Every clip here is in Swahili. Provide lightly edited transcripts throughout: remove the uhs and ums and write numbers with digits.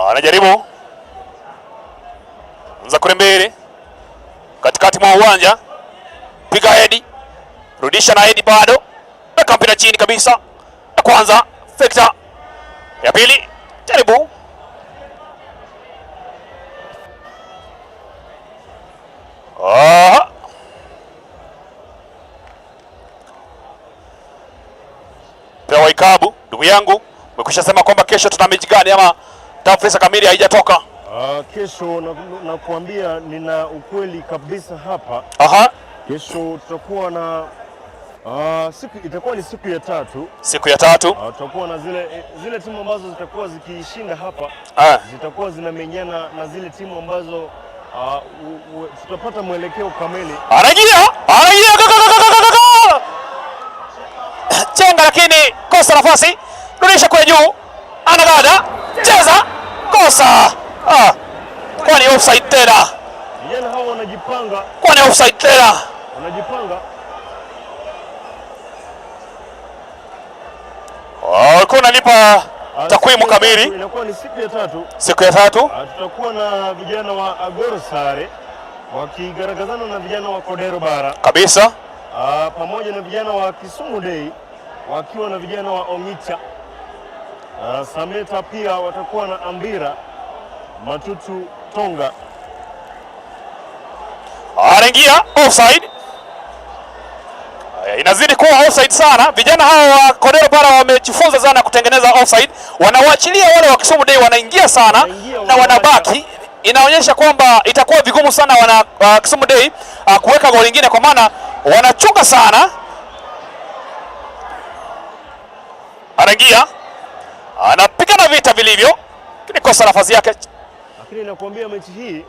Anajaribu anza kule mbele katikati mwa uwanja, piga head, rudisha na head, bado weka mpira chini kabisa. Ya kwanza Victor, ya pili jaribu. Aha. Mpira wa ikabu, ndugu yangu, umekwisha sema kwamba kesho tuna mechi gani ama taarifa kamili haijatoka? Kesho nakuambia nina ukweli kabisa hapa. Aha. Kesho tutakuwa na siku itakuwa ni siku ya tatu. Siku ya tatu. Tutakuwa na zile timu ambazo zitakuwa zikishinda hapa zitakuwa zinamenyana na zile timu ambazo tutapata mwelekeo kamili. Anaingia, anaingia, go, go, go, go, go, go, go! Chenga lakini kosa nafasi. Rudisha kule juu. Anagada, cheza, kosa. Kwani offside tena? Vijana hao wanajipanga. Kwani offside tena? Wanajipanga. Ulikuwa unanipa takwimu kamili. Inakuwa ni siku ya tatu. Siku ya tatu. Tutakuwa na vijana wa Agoro Sare wakigaragazana na vijana wa Kodero Bara. Kabisa. Pamoja na vijana wa Kisumu Day wakiwa na vijana wa Ongicha. Sameta pia watakuwa na Ambira Matutu Tonga. Anaingia offside. Inazidi kuwa offside sana. Vijana hawa wa Kodero Bara wamejifunza sana kutengeneza offside. Wanawaachilia wale wa Kisumu Day wanaingia sana na wanabaki. Inaonyesha kwamba itakuwa vigumu sana wana Kisumu Day kuweka goli lingine kwa maana wanachunga sana. Anaingia, anapigana vita vilivyo, lakini kosa nafasi yake. Lakini nakuambia mechi hii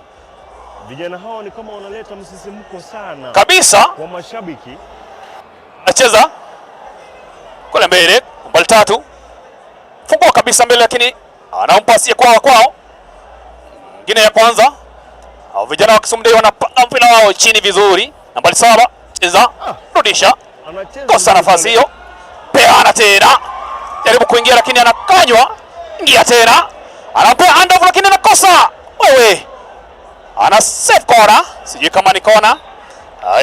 vijana hao ni kama wanaleta msisimko sana kabisa kwa mashabiki. Anacheza kule mbele, mbali tatu, fungua kabisa mbele, lakini anampa asiye kwao kwao. Nyingine ya kwanza, hao vijana wa Kisumu Day wanapanga mpira wao chini vizuri. Nambari 7, cheza, rudisha, kosa nafasi hiyo, peana tena, jaribu kuingia lakini anakanywa, ingia tena, anampea handoff lakini anakosa. Wewe ana save corner, sijui kama ni corner.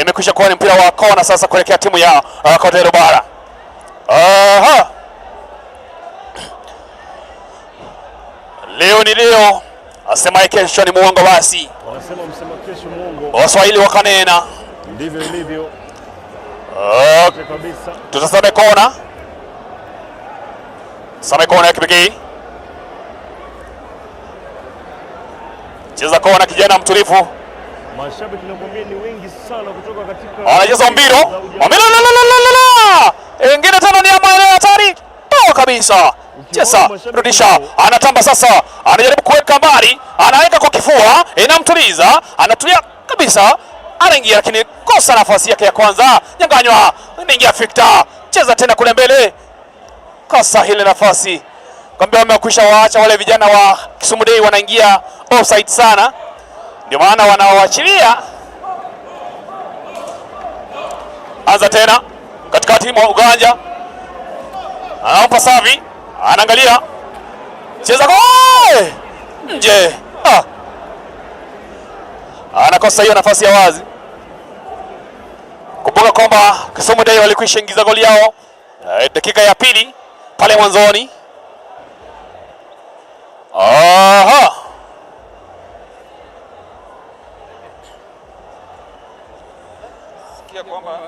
Imekwisha kuwa ni mpira wa kona sasa kuelekea timu ya Kodero Bara. Aha. Leo ni leo, asemaye kesho ni muongo basi. Wanasema msema kesho muongo. Waswahili wakanena. Ndivyo ilivyo. Kabisa. Tutasame kona. Same kona ya kipekee. Cheza kona kijana mtulivu. Mashabiki nakwambia ni wengi sana kutoka katika anacheza mpira. Mpira la la la la la. Ingine tena ni maeneo hatari. Toa kabisa. Cheza, rudisha. Anatamba sasa. Anajaribu kuweka mbali, anaweka kwa kifua, inamtuliza, anatulia kabisa. Anaingia lakini kosa nafasi yake ya kwanza. Nyanganywa, anaingia Victor. Cheza tena kule mbele. Kosa ile nafasi. Kwambia wamekwisha waacha wale vijana wa Kisumu Day wanaingia offside sana. Ndio maana wanaoachilia. Anza tena katikati mwa uwanja. Anampa Savi, anaangalia. Cheza gol! Nje. Anakosa hiyo nafasi ya wazi. Kumbuka kwamba Kisumu Day walikwisha ingiza goli yao dakika ya pili pale mwanzoni. Aha. Sikia kwamba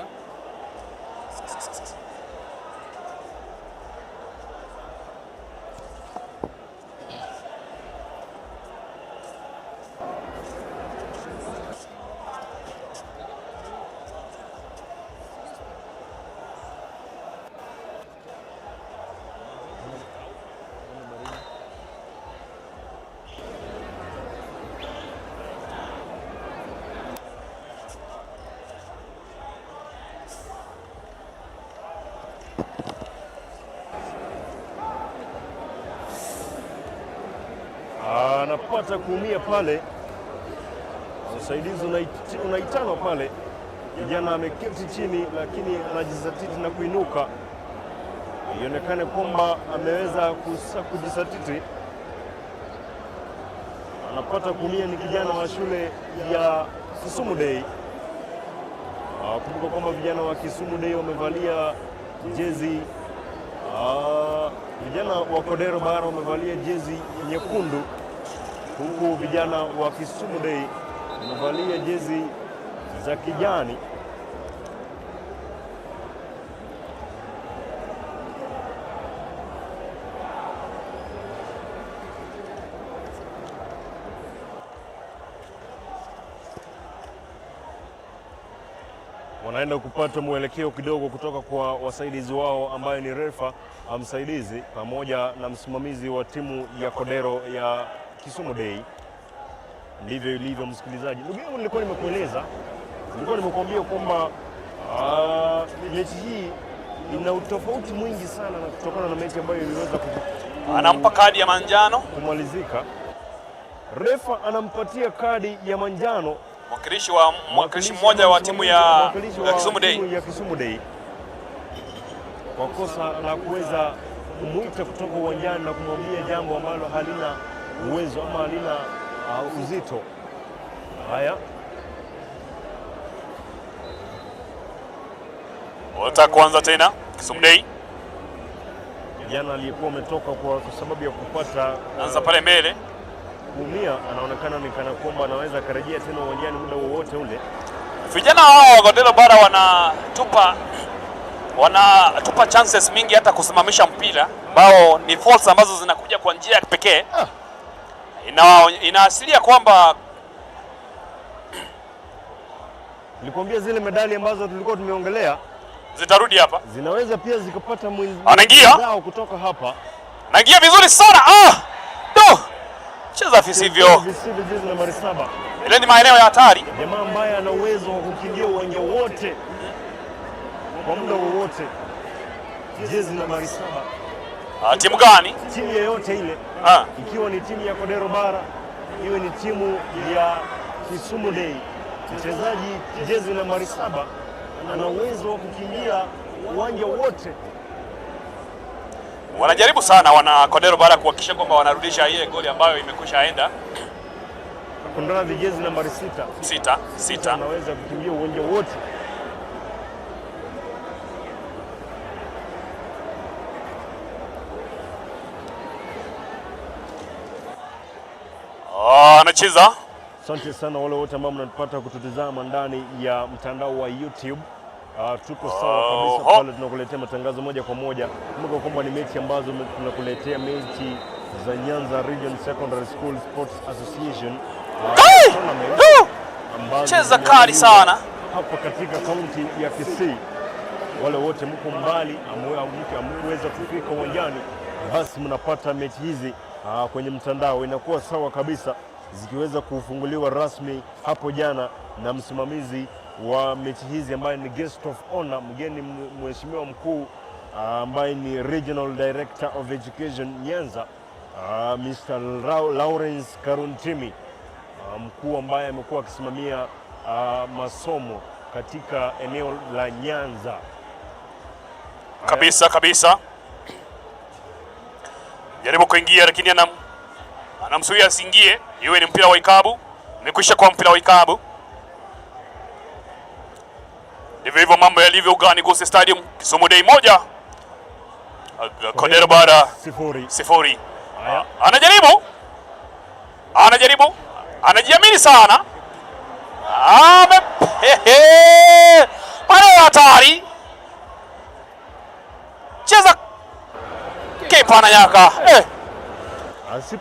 Anapata kuumia pale, usaidizi unaitanwa pale. Kijana ameketi chini, lakini anajizatiti na kuinuka, ionekane kwamba ameweza kujizatiti. Anapata kuumia ni kijana wa shule ya Kisumu Day. Kumbuka kwamba vijana wa Kisumu Day wamevalia jezi vijana wa Kodero Bara wamevalia jezi nyekundu, huku vijana wa Kisumu Day wamevalia jezi za kijani. Wanaenda kupata mwelekeo kidogo kutoka kwa wasaidizi wao ambaye ni refa msaidizi pamoja na msimamizi wa timu ya Kodero ya Kisumu Day. Ndivyo ilivyo, msikilizaji. Ndugu yangu, nilikuwa nimekueleza, nilikuwa nimekuambia kwamba mechi hii ina utofauti mwingi sana na kutokana na mechi ambayo iliweza Anampa kadi ya manjano kumalizika. Refa anampatia kadi ya manjano mwakilishi mmoja wa timu ya Kisumu Day ya Kisumu Day kwa kosa la kuweza kumwita kutoka uwanjani na kumwambia jambo ambalo halina uwezo ama halina uzito. Haya, Wanataka kuanza tena Kisumu Day. Jana aliyekuwa ametoka kwa sababu ya kupata anza pale mbele kuumia, anaonekana ni kana kwamba anaweza akarejea tena uwanjani muda wowote ule. Vijana hao wa Kodero Bara wanatupa chances mingi hata kusimamisha mpira ambao ni falls ambazo zinakuja kwa njia ya kipekee. Inaashiria kwamba nilikwambia zile medali ambazo tulikuwa tumeongelea zitarudi hapa, zinaweza pia zikapata mwenzao kutoka hapa. Anaingia vizuri sana. Do cheza visivyo. Visivyo jezi nambari 7. Ile ni maeneo ya hatari. Jamaa ambaye ana uwezo wa kukimbia uwanja wote kwa muda wowote. Jezi nambari 7. Timu gani? Timu yoyote ile. Ikiwa ni timu ya Kodero Bara, iwe ni timu ya Kisumu Day. Mchezaji jezi nambari 7 ana uwezo wa kukimbia uwanja wote. Wanajaribu sana wana Kodero Bara kuhakikisha kwamba wanarudisha ile goli ambayo imekwisha enda. Kunradhi, jezi nambari 6. 6. Anaweza kukimbia uwanja wote. Anacheza. Asante sana wale wote ambao mnatupata kututizama ndani ya mtandao wa YouTube. Tuko sawa kabisa pale, tunakuletea matangazo moja kwa moja. Kumbuka kwamba ni mechi ambazo tunakuletea mechi za Nyanza Region Secondary School Sports Association tournament, cheza kali sana hapa katika kaunti ya Kisii. Wale wote mko mbali hamkuweza kufika uwanjani, basi mnapata mechi hizi kwenye mtandao, inakuwa sawa kabisa zikiweza kufunguliwa rasmi hapo jana na msimamizi wa mechi hizi ambaye ni guest of honor, mgeni mheshimiwa mkuu ambaye ni Regional Director of Education Nyanza, Mr. Lawrence Karuntimi, mkuu ambaye amekuwa akisimamia masomo katika eneo la Nyanza. Kabisa kabisa. Jaribu kuingia lakini anamzuia asiingie. Iwe ni mpira wa ikabu. Imekwisha kwa mpira wa ikabu. Ndivyo hivyo mambo yalivyo ugani Gusii Stadium. Kisumu Day 1, Kodero Bara 0. Anajaribu. Anajaribu. Anajiamini sana. Pale hatari. Cheza kipa ananyaka.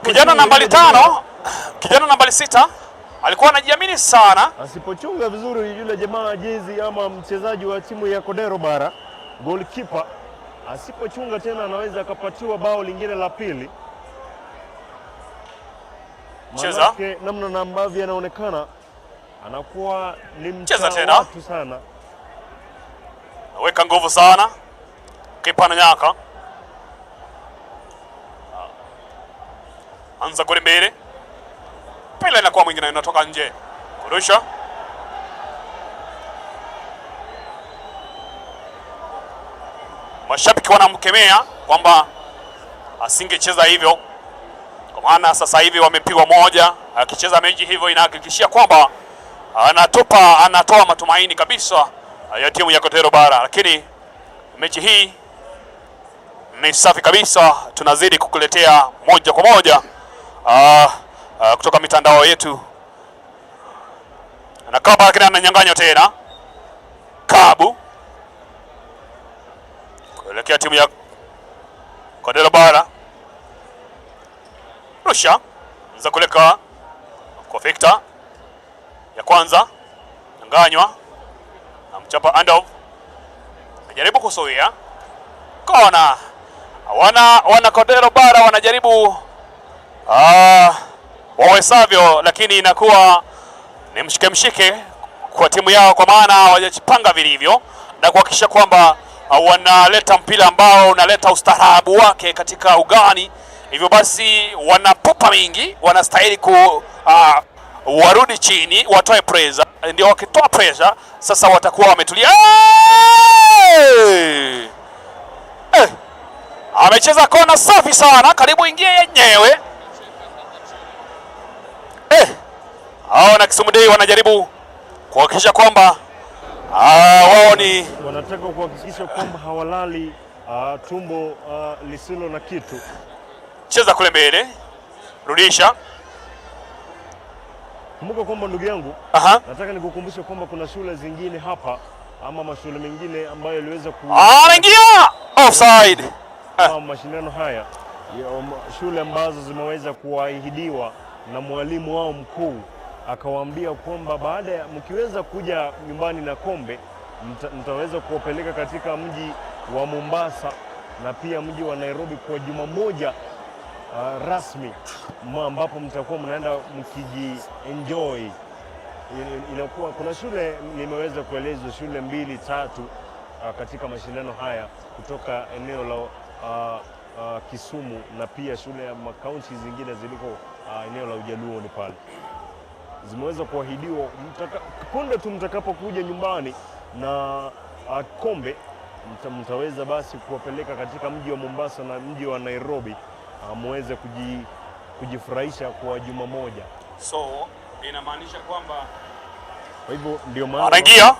Kijana nambari 5, kijana nambari 6 alikuwa anajiamini sana. Asipochunga vizuri yule jamaa jezi ama mchezaji wa timu ya Kodero Bara, goalkeeper, asipochunga tena anaweza akapatiwa bao lingine la pili. Cheza. Namna na ambavyo anaonekana anakuwa ni Cheza tena watu sana. Naweka nguvu sana. Kipa ananyaka. Anza kule mbele. Pele inakuwa mwingine inatoka nje. Kurusha. Mashabiki wanamkemea kwamba asingecheza hivyo. kwa maana sasa hivi wamepigwa moja. Akicheza mechi hivyo inahakikishia kwamba anatoa matumaini kabisa ya timu ya Kotero Bara, lakini mechi hii ni safi kabisa. Tunazidi kukuletea moja kwa moja kutoka mitandao yetu. Anakaba lakini ananyang'anywa tena. Kabu kuelekea timu ya Kotero Bara. Rusha za kuleka kwa Victor ya kwanza nyang'anywa na mchapa Andov anajaribu kuzuia kona. Wana Kotero Bara wanajaribu wawezavyo, lakini inakuwa ni mshike mshike kwa timu yao, kwa maana hawajajipanga vilivyo na kuhakikisha kwamba wanaleta mpira ambao unaleta ustaarabu wake katika ugani. Hivyo basi wanapupa mingi, wanastahili ku warudi chini watoe pressure. Ndio wakitoa pressure sasa watakuwa wametulia. Hey! Eh! Amecheza kona safi sana, karibu ingie yenyewe. Hao na Kisumu Day wanajaribu kuhakikisha kwamba wao ni Wanataka kuhakikisha kwamba hawalali tumbo lisilo na kitu. Cheza kule mbele, rudisha. Kumbuka kwamba ndugu yangu, nataka nikukumbushe kwamba kuna shule zingine hapa ama mashule mengine ambayo yaliweza ku Anaingia offside. Ama mashindano haya ya, shule ambazo zimeweza kuahidiwa na mwalimu wao mkuu akawaambia kwamba baada ya mkiweza kuja nyumbani na kombe mtaweza kuwapeleka katika mji wa Mombasa na pia mji wa Nairobi kwa juma moja rasmi ambapo mtakuwa mnaenda mkiji enjoy. Inakuwa kuna shule nimeweza kuelezwa shule 2 3 katika mashindano haya kutoka eneo la Kisumu na pia shule ya makaunti zingine ziliko eneo la Ujaluoni pale zimeweza kuahidiwa punde tu mtakapokuja nyumbani na kombe mtaweza basi kuwapeleka katika mji wa Mombasa na mji wa Nairobi muweze kujifurahisha kwa juma moja. So inamaanisha kwamba kwa hivyo ndio maana anaingia,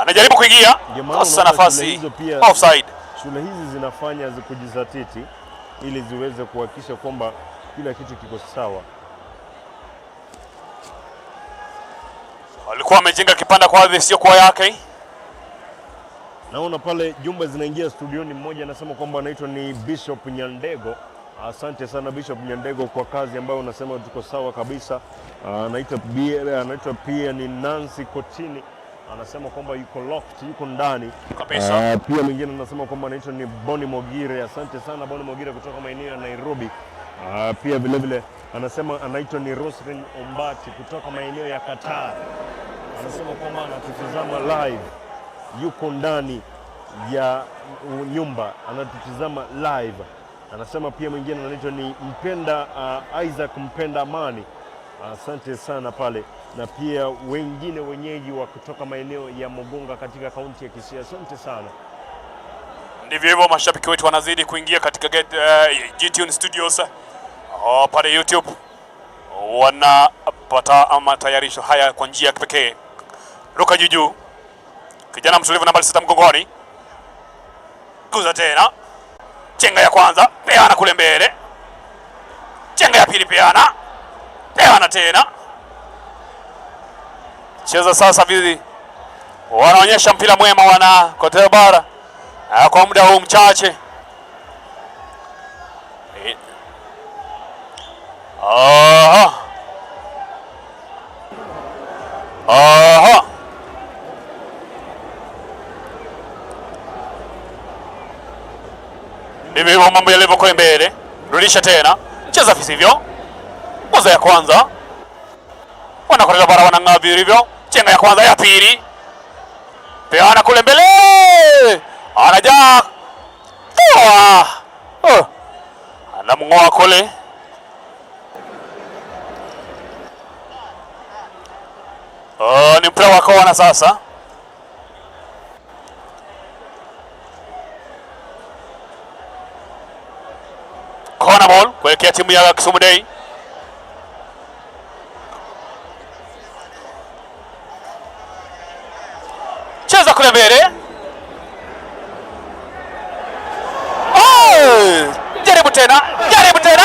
anajaribu kuingia, Ndio maana kosa unaona nafasi, shule hizo pia offside. Shule hizi zinafanya kujizatiti ili ziweze kuhakikisha kwamba kila kitu kiko sawa. Alikuwa amejenga kipanda kwa ardhi sio kwa yake. Naona pale jumba zinaingia studioni, mmoja anasema kwamba anaitwa ni Bishop Nyandego. Asante sana Bishop Nyandego kwa kazi ambayo unasema tuko sawa kabisa. Anaitwa pia ni Nancy Kotini, anasema kwamba yuko locked, yuko ndani kabisa. Pia mwingine anasema kwamba anaitwa ni Boni Mogire. Asante sana Boni Mogire kutoka maeneo ya Nairobi. Pia vile vile anasema anaitwa ni Roslyn Ombati kutoka maeneo ya Qatar. Anasema kwamba anatutazama live, yuko ndani ya nyumba anatutazama live. Anasema pia mwingine anaitwa ni Mpenda Isaac Mpenda Amani. Asante sana pale, na pia wengine wenyeji wa kutoka maeneo ya Mugunga katika kaunti ya Kisii. Asante sana. Ndivyo hivyo, mashabiki wetu wanazidi kuingia katika G-Tune Studios pale YouTube, wanapata matayarisho haya kwa njia ya kipekee. Ruka juju, kijana mtulivu, nambari 6 mgongoni, kuza tena, chenga ya kwanza, peana kule mbele, chenga ya pili, peana, peana tena, cheza sasa vizi, wanaonyesha mpira mwema wana Kotero Bara kwa muda huu mchache. Aha. Aha. Ndivyo hivyo mambo yalivyokuwa mbele. Rudisha tena, cheza visivyo. Moza ya kwanza wanakorera bara, wanang'aa vilivyo. Chenga ya kwanza, ya pili, peana kule mbele, anajaa oh. Anamng'oa kule. Oh, ni mpira wa kona sasa. Corner ball kuelekea timu ya Kisumu Day. Cheza kule mbele. Oh! Jaribu tena, jaribu tena.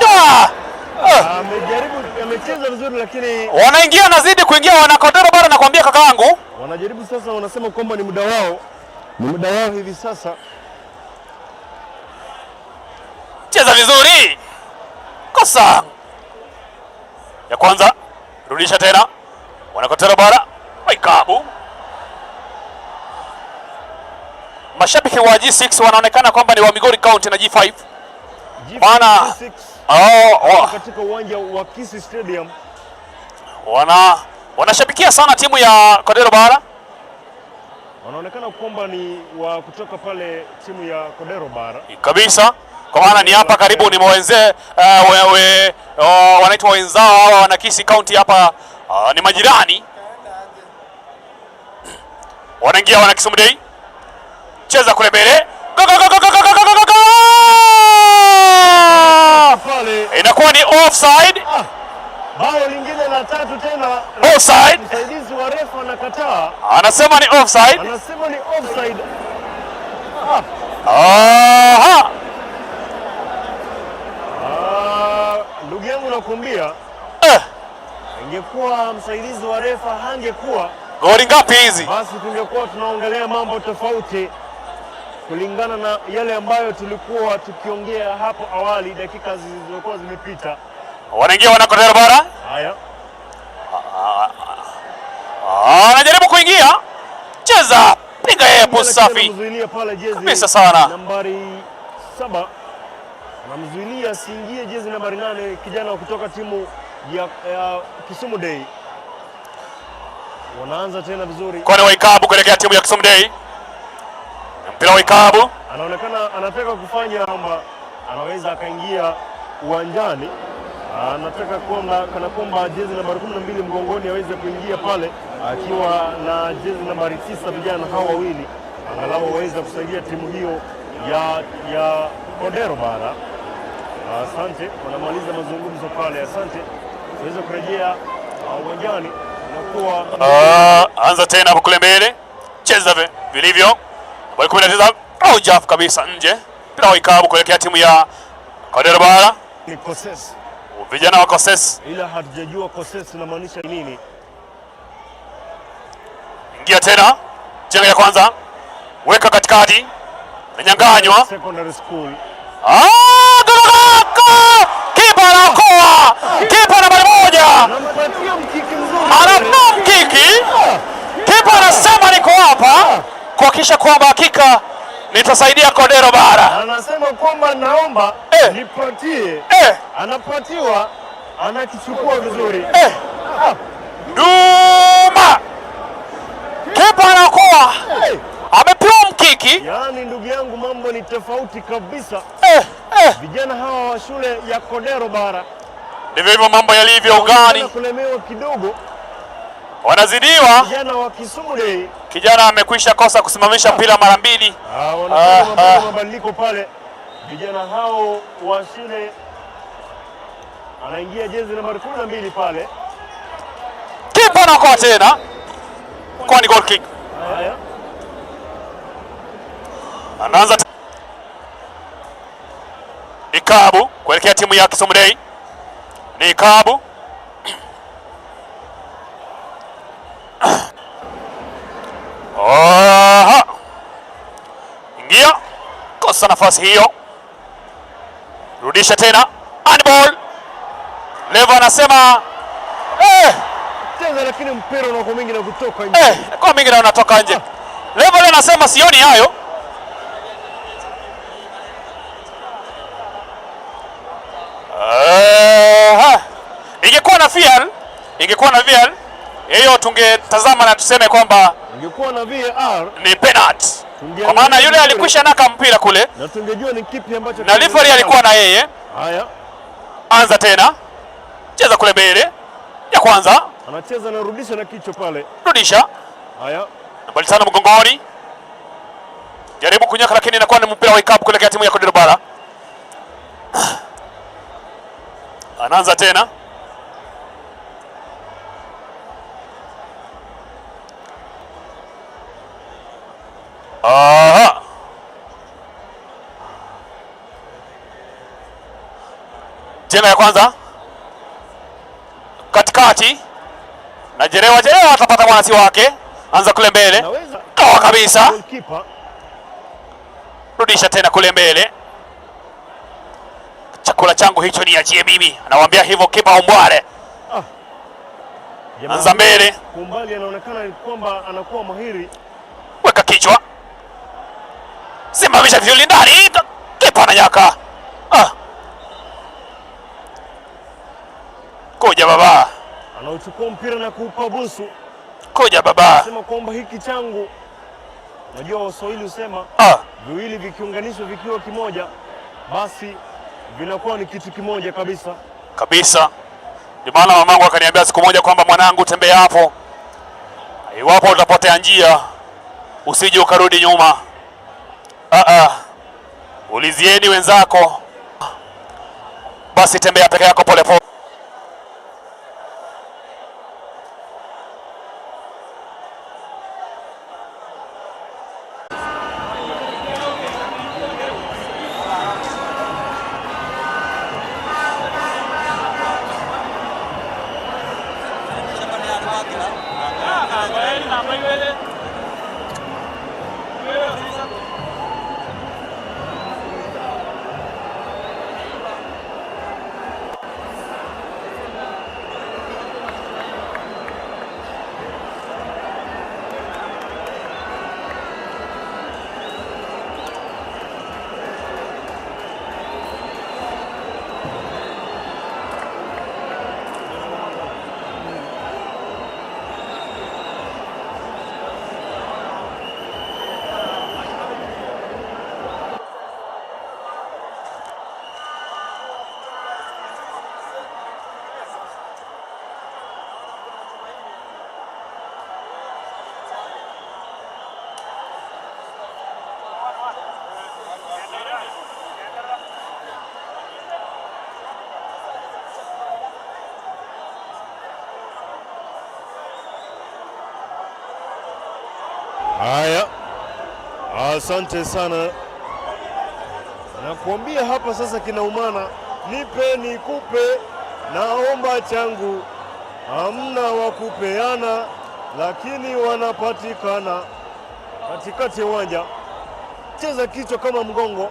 Ah! Amejaribu, amecheza vizuri lakini Wanaingia nazidi kuingia wanakodoro bara, nakwambia kakaangu. Wanajaribu sasa, wanasema kwamba ni muda wao, ni muda wao hivi sasa. Cheza vizuri, kosa ya kwanza, rudisha tena, wanakotero bara Waikabu. Mashabiki wa G6 wanaonekana kwamba ni wa Migori County na G5. Maana- G6 Oh, oh. katika uwanja wa Kisii Stadium. Wanashabikia sana timu ya Kodero Bara. Wanaonekana kwamba ni wa kutoka pale timu ya Kodero Bara. Kabisa, kwa maana ni hapa karibu ni mwenze oh, wanaitwa wenzao hawa wana Kisii County hapa, ni majirani. Wanaingia wana Kisumu Day, cheza kule mbele, go go go go go go go go go! Pale Inakuwa ni offside, bao lingine la tatu tena, Offside. Msaidizi wa refa anakataa, anasema ni offside. Anasema ni offside. Aha, Ndugu yangu nakwambia, ingekuwa msaidizi wa refa hangekuwa, goli ngapi hizi? Basi tungekuwa tunaongelea mambo tofauti kulingana na yale ambayo tulikuwa tukiongea hapo awali dakika zilizokuwa zimepita. Wanaingia wana Kodero Bara. Haya, Anajaribu kuingia, cheza, piga yepo, safi anamzuilia pale jezi kabisa sana. nambari 7, anamzuilia asiingie jezi nambari 8, kijana wa kutoka timu ya Kisumu Day. Wanaanza tena vizuri, Kone wa ikabu kuelekea timu ya Kisumu Day, mpira wa ikabu anaonekana anataka kufanya kwamba anaweza akaingia uwanjani, anataka kwamba kana kwamba jezi nambari 12 mgongoni aweze kuingia pale akiwa na jezi nambari 9. Vijana hawa wawili angalau waweze kusaidia timu hiyo ya Kodero Bara. Asante, wanamaliza mazungumzo pale. Asante, tuweze kurejea uwanjani na kuwa Anza tena hapo kule mbele, cheza vilivyo, nambari 19 Rojaf kabisa nje, mpira wa ikabu kuelekea timu ya Kodero Bara, ni Koses, vijana wa Koses. Ila hatujajua Koses inamaanisha nini. Ingia tena, jenga ya kwanza, weka katikati, nanyang'anywa. Secondary School. Ah, gol, gol, gol! Kipa anaokoa, kipa nambari 1 Anampatia mkiki mzuri. Anampa mkiki, kipa anasema niko hapa kuhakikisha kwamba hakika nitasaidia Kodero Bara. Anasema kwamba naomba nipatie. Anapatiwa, anakichukua vizuri. Duma, kipa anaokoa, amepewa mkiki. Yaani ndugu yangu, mambo ni tofauti kabisa. Vijana hawa wa shule ya Kodero Bara Ndivyo hivyo mambo yalivyo ugani, wanaonekana kulemewa kidogo. Wanazidiwa. Vijana wa Kisumu Day Kijana amekwisha kosa kusimamisha mpira mara mbili. Wanafanya mabadiliko pale. Vijana hao wa shule, anaingia jezi nambari 12 pale. Kipa anaokoa tena, kwa ni goal kick. Haya. Anaanza Ikabu kuelekea timu ya Kisumu Day. Ni Ikabu. Aha. Ingia, kosa nafasi hiyo, rudisha tena, handball. Levo anasema Cheza, lakini mpira unakuwa mingi na kutoka nje. Kwa mingi na unatoka nje. Levo leo anasema sioni hayo. Aha. Ingekuwa na VAR, ingekuwa na VAR hiyo tungetazama na tuseme kwamba Ingekuwa na VAR ni penalty. Kwa maana yule alikwisha naka mpira kule na tungejua ni kipi ambacho na referee alikuwa na yeye. Haya, Anza tena, cheza kule mbele ya kwanza, anacheza anarudisha na kichwa pale. Rudisha. Haya, Nambari 5 mgongoni, jaribu kunyaka, lakini inakuwa ni mpira wa ikapu kuelekea timu ya Kodero Bara. Anaanza tena, Aha. Tena ya kwanza katikati na Jerewa, Jerewa atapata mwanasi wake, anza kule mbele, Anaweza toa kabisa, goalkeeper rudisha tena kule mbele. Chakula changu hicho niachie mimi, anawaambia hivyo kipa Ombware. Jamaa Anza mbele, kwa umbali anaonekana ni kwamba anakuwa mahiri. Weka kichwa, simamisha vizuri ndani, kipa ananyaka. Ah. Kuja baba, Anauchukua mpira na kuupa busu, kuja baba. sema kwamba hiki changu. Najua Waswahili husema viwili vikiunganishwa vikiwa kimoja, basi vinakuwa ni kitu kimoja kabisa. Kabisa. Ndio maana mamangu akaniambia siku moja kwamba mwanangu, tembea hapo, iwapo utapotea njia usije ukarudi nyuma. Ulizieni wenzako, basi tembea peke yako polepole. Haya, asante sana. Nakuambia hapa sasa kinaumana, nipe nikupe, naomba changu, hamna wa kupeana, lakini wanapatikana katikati ya uwanja. Cheza kichwa kama mgongo.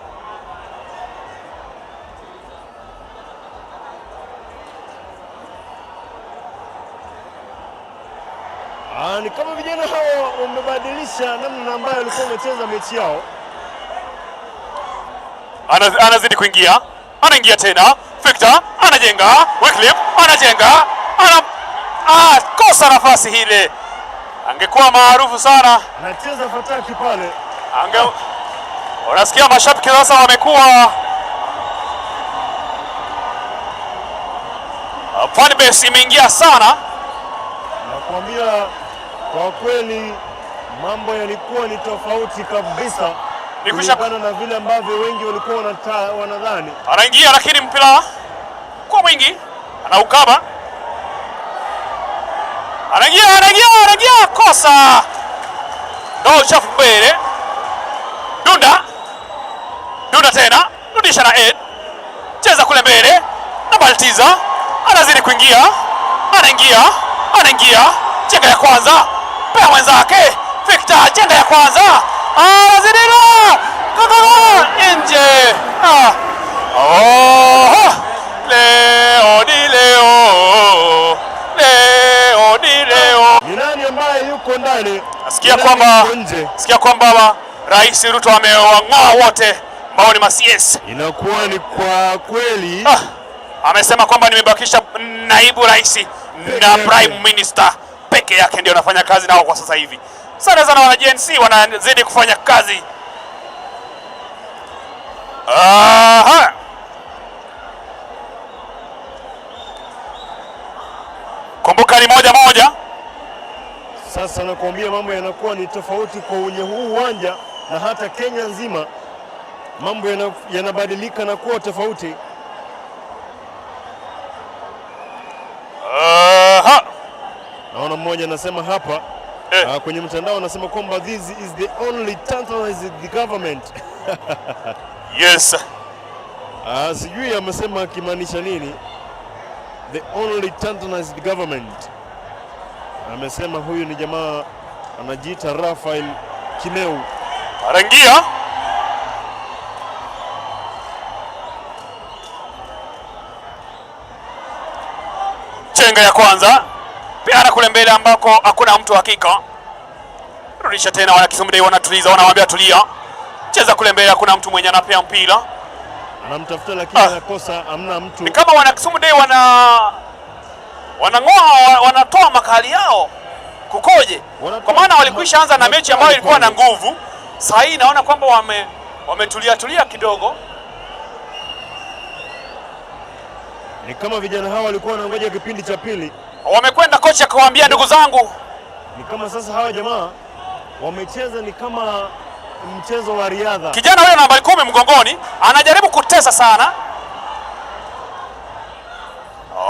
Ni kama vijana hawa wamebadilisha namna ambayo walikuwa wamecheza mechi yao. Anazidi kuingia, anaingia tena. Victor anajenga, Wycliffe anajenga, ana kosa nafasi ile. Angekuwa maarufu sana. Anacheza fataki pale. Unasikia mashabiki sasa wamekuwa fan base imeingia sana. Nakwambia kwa kweli mambo yalikuwa ni tofauti kabisa kulingana na vile ambavyo wengi walikuwa wanadhani. Anaingia lakini mpira kwa mwingi anaukaba. Anaingia, anaingia, anaingia, kosa. Ndio uchafu mbele. Dunda. Dunda tena, rudisha na Ed. Cheza kule mbele. Na Baltiza anazidi kuingia. Anaingia, anaingia. Chenga ya kwanza. Pea mwenzake. Victor, chenga ya kwanza. Anazidi na nje. Oh, leo ni leo. Leo ni leo. Ni nani ambaye yuko ndani? Nasikia kwamba Rais Ruto amewang'oa wote ambao ni ma CS. Inakuwa ni kwa kweli. Amesema kwamba nimebakisha naibu rais na prime minister peke yake ndio anafanya kazi nao kwa sasa hivi. Sana sana wana GNC wanazidi kufanya kazi. Aha. Kumbuka ni 1-1. Sasa nakuambia mambo yanakuwa ni tofauti kwa wenye huu uwanja na hata Kenya nzima. Mambo yanabadilika na kuwa tofauti. Aha. Naona mmoja anasema hapa Kwenye mtandao anasema kwamba this is the only tantalizing the government. Yes. Sijui amesema akimaanisha nini. The only tantalized government. Amesema huyu ni jamaa anajiita Rafael Kimeu. Anaingia chenga ya kwanza, peana kule mbele ambako hakuna mtu hakika. Rudisha tena, wana Kisumu Day wanatuliza, wanamwambia tulia, cheza kule mbele, hakuna mtu mwenye anapea mpira. Anamtafuta lakini anakosa, hamna mtu. Ni kama wana Kisumu Day wanang'oa, wanatoa makali yao kukoje? Kwa maana walikwisha anza na mechi ambayo ilikuwa na nguvu. Sasa hii naona kwamba wametulia tulia kidogo. Ni kama vijana hawa walikuwa wanangoja kipindi cha pili. Wamekwenda kocha akawaambia, ndugu zangu, Ni kama sasa hawa jamaa wamecheza ni kama mchezo wa riadha. Kijana huyo nambari 10 mgongoni anajaribu kutesa sana.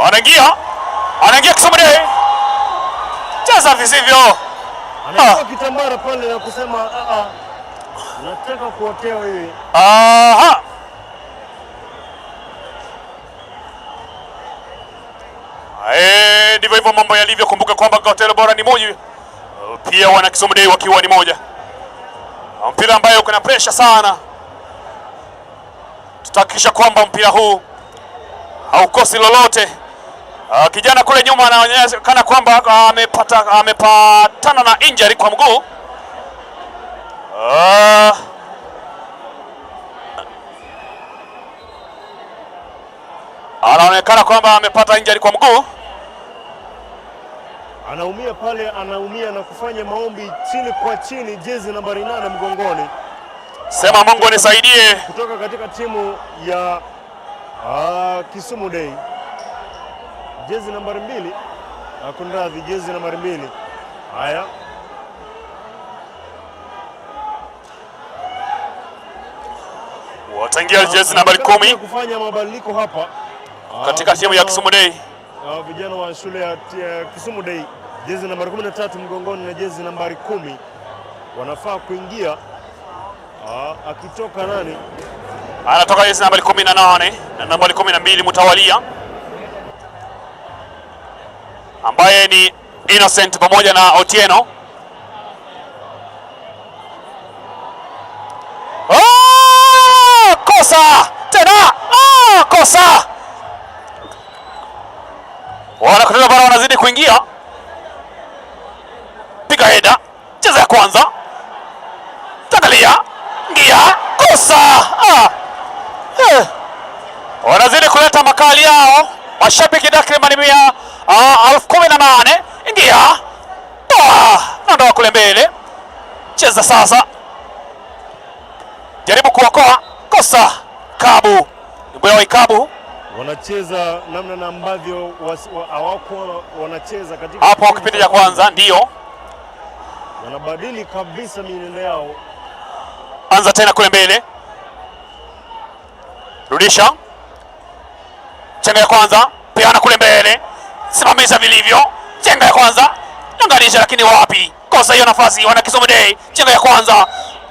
Anaingia, anaingia Kisumu Day, cheza visivyo. Anatoa kitambara pale na kusema a, nataka kuotea wewe. Aha. Ndivyo hivyo mambo yalivyo. Kumbuka kwamba Hoteli Bora ni moja, pia wana Kisumu Day wakiwa ni moja. Mpira ambayo uko na pressure sana, tutahakikisha kwamba mpira huu haukosi lolote. Kijana kule nyuma anaonekana kwamba amepatana na injury kwa mguu. Anaonekana kwamba amepata injury kwa mguu. Anaumia pale, anaumia na kufanya maombi chini kwa chini, jezi nambari 8 mgongoni. Sema Mungu nisaidie. Kutoka katika timu ya Kisumu Day. Jezi nambari 2, kunradhi, jezi nambari 2. Haya. Wataingia jezi nambari 10 kufanya mabadiliko hapa katika timu ya Kisumu Day. Vijana wa shule ya Kisumu Day, jezi nambari 13 mgongoni na jezi nambari 10 wanafaa kuingia. Akitoka nani? Anatoka jezi nambari 18 na nambari 12 mtawalia, ambaye ni Innocent pamoja na Otieno. Kosa tena! Kosa! Wanakutoka bara wanazidi kuingia. Piga heda, cheza ya kwanza. Tangalia, ngia, kosa. Wanazidi kuleta makali yao. Mashabiki takriban 18,000. Ingia. Toa. Ndio kule mbele. Cheza sasa. Jaribu kuokoa. Kosa. Kabu. Mbwa Ikabu. Wanacheza namna na ambavyo hawakuwa wanacheza katika hapo kipindi cha kwanza, ndio wanabadili kabisa mienendo yao. Anza tena kule mbele, rudisha chenga ya kwanza, peana kule mbele, simamisha vilivyo, chenga ya kwanza, anganisha, lakini wapi, kosa hiyo nafasi. Wana Kisumu Day, chenga ya kwanza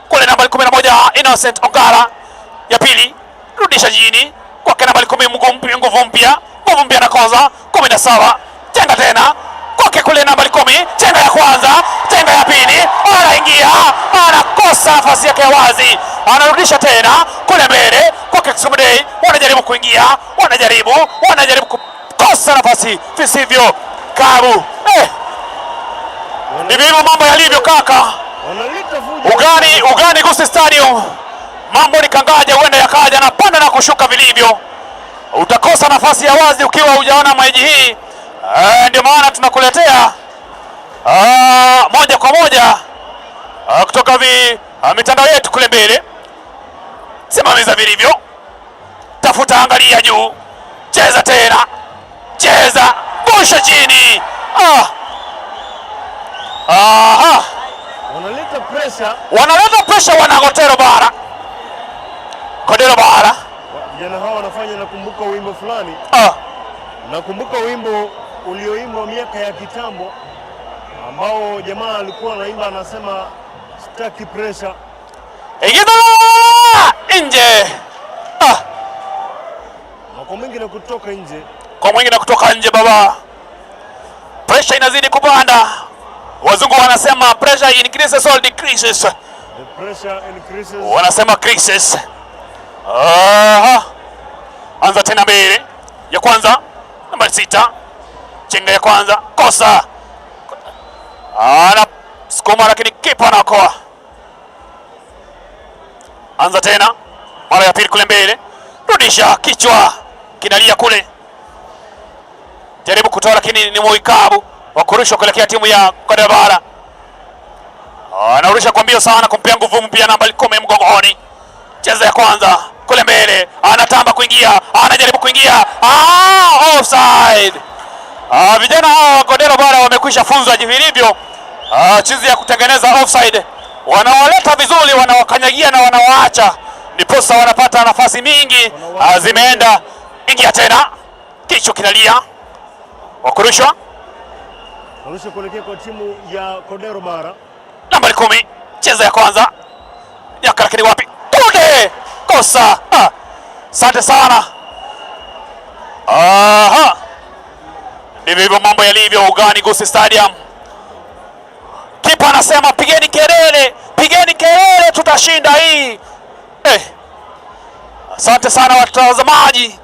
kule nambari 11 Innocent Ongara, ya pili rudisha chini kwake nambari 10 nguvu mpya, nguvu mpya nakoza 17, chenga tena kwake kule nambari 10, chenga ya kwanza, chenga ya pili, anaingia, anakosa nafasi yake ya wazi, anarudisha tena kule mbele kwake Kisumu Day, wanajaribu kuingia, wanajaribu kukosa nafasi visivyo. Kabu ndivyo hivyo mambo yalivyo kaka. Ugani Gusii Stadium, mambo ni kangaja, huenda yakaja na panda na kushuka vilivyo. Utakosa nafasi ya wazi ukiwa hujaona mechi hii. Ndio maana tunakuletea moja kwa moja kutoka mitandao yetu kule mbele. Simamiza vilivyo, tafuta, angalia juu, cheza tena, cheza, gusha chini. Aha. Wanaleta pressure, wanaleta pressure, wana Kotero Bara, Kodero Bara. Vijana hawa wanafanya, nakumbuka wimbo fulani. Nakumbuka wimbo ulioimbwa miaka ya kitambo. ambao jamaa alikuwa anaimba anasema sitaki pressure. Ingiza nje. Ah, Na kwa mwingi na kutoka nje. Kwa mwingi na kutoka nje baba. Pressure inazidi kupanda. Wazungu wanasema pressure increases or decreases. The pressure increases. Wanasema crisis. Aha. Anza tena mbele. Ya kwanza namba 6. Chenga ya kwanza kosa. Ana sukuma lakini kipa anaokoa. Anza tena mara ya pili kule mbele, rudisha kichwa kinalia kule, jaribu kutoa lakini ni mwikabu wa kurushwa kuelekea timu ya Kodera Bara. Anarusha kwa mbio sana kumpea nguvu mpya namba 10 mgongoni. Cheza ya kwanza kule mbele, anatamba kuingia, anajaribu kuingia. Ah, offside. Ah, vijana hawa wa Kodera Bara wamekwisha funzwa vilivyo jinsi ya kutengeneza offside. Wanawaleta vizuri, wanawakanyagia na wanawaacha, ndiposa wanapata nafasi mingi. Zimeenda ingia tena, kichwa kinalia, wakurushwa Narusha kuelekea kwa timu ya Kodero Bara. Nambari 10, cheza ya kwanza nyaka, lakini wapi? Tunde kosa. Asante sana. Aha, ndivyo hivyo mambo yalivyo ugani Gusii Stadium. Kipa anasema pigeni kelele, pigeni kelele, tutashinda hii. Asante sana watazamaji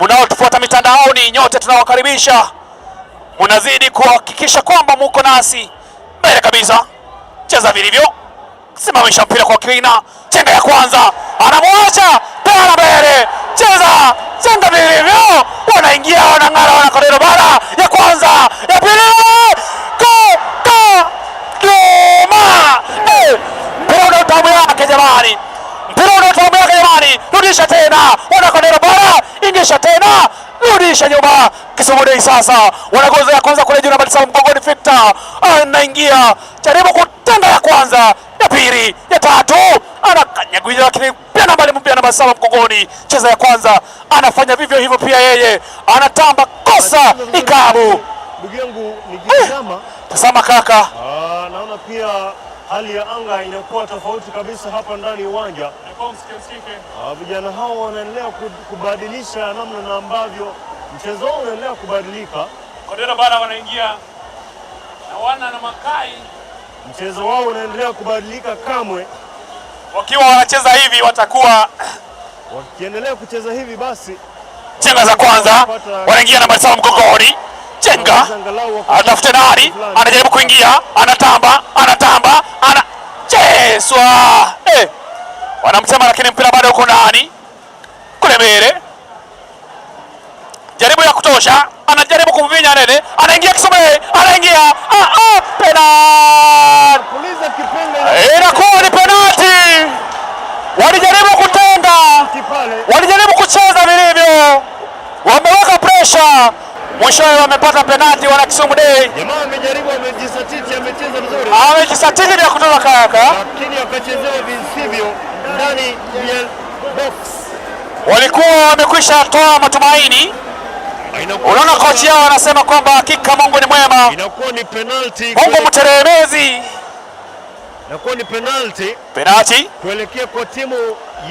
mnaotufuata mitandaoni, nyote tunawakaribisha, mnazidi kuhakikisha kwamba muko nasi mbele kabisa. Cheza vilivyo, simamisha mpira kwa kina, chenga ya kwanza, anamwacha tena mbele, cheza chenga vilivyo, wanaingia wanang'ara, wanakodero bara ya kwanza, ya pili, ko ka doma. Mpira una utamu yake jamani, mpira una utamu yake jamani, rudisha tena, wanakodero bara, ingisha tena, rudisha nyuma. Kisumu Day sasa wanagoza ya kwanza kule juu, namba 9 mgongoni, Victor anaingia, jaribu kutenda ya kwanza, ya pili, ya tatu, anakanyagia lakini pia nambari mpya namba 7 mgongoni, cheza ya kwanza, anafanya vivyo hivyo pia yeye, anatamba kosa ikabu. Ndugu yangu nikitazama, Tazama kaka, naona pia hali ya anga inakuwa tofauti kabisa hapa ndani ya uwanja. Vijana hao wanaendelea kubadilisha namna na ambavyo mchezo wao unaendelea kubadilika. Kodera Bara wanaingia na wana na Makai Mchezo wao unaendelea kubadilika kamwe. Wakiwa wanacheza hivi watakuwa Wakiendelea kucheza hivi basi chenga za kwanza wanaingia namba 7 mgongoni, chenga atafute nani, anajaribu kuingia, anatamba, anatamba, anacheswa, wanamtema lakini mpira bado uko ndani kule mbele, jaribu ya kutosha, anajaribu kumvinya nene, anaingia Kisumu, anaingia penalti, Puliza kipenga inakuwa ni penalti. Walijaribu kutenga, walijaribu kucheza vilivyo, wameweka pressure, mwishowe wamepata penalti. Wana Kisumu Day Jamaa amejaribu, amejisatiti, amecheza vizuri, amejisatiti vya kutoka kaka, lakini akachezewa visivyo ndani ya box. Walikuwa wamekwisha toa matumaini. Unaona kocha yao anasema kwamba hakika Mungu ni mwema, Inakuwa ni penalty, Mungu mteremezi. Inakuwa ni penalty Penalty kuelekea kwa timu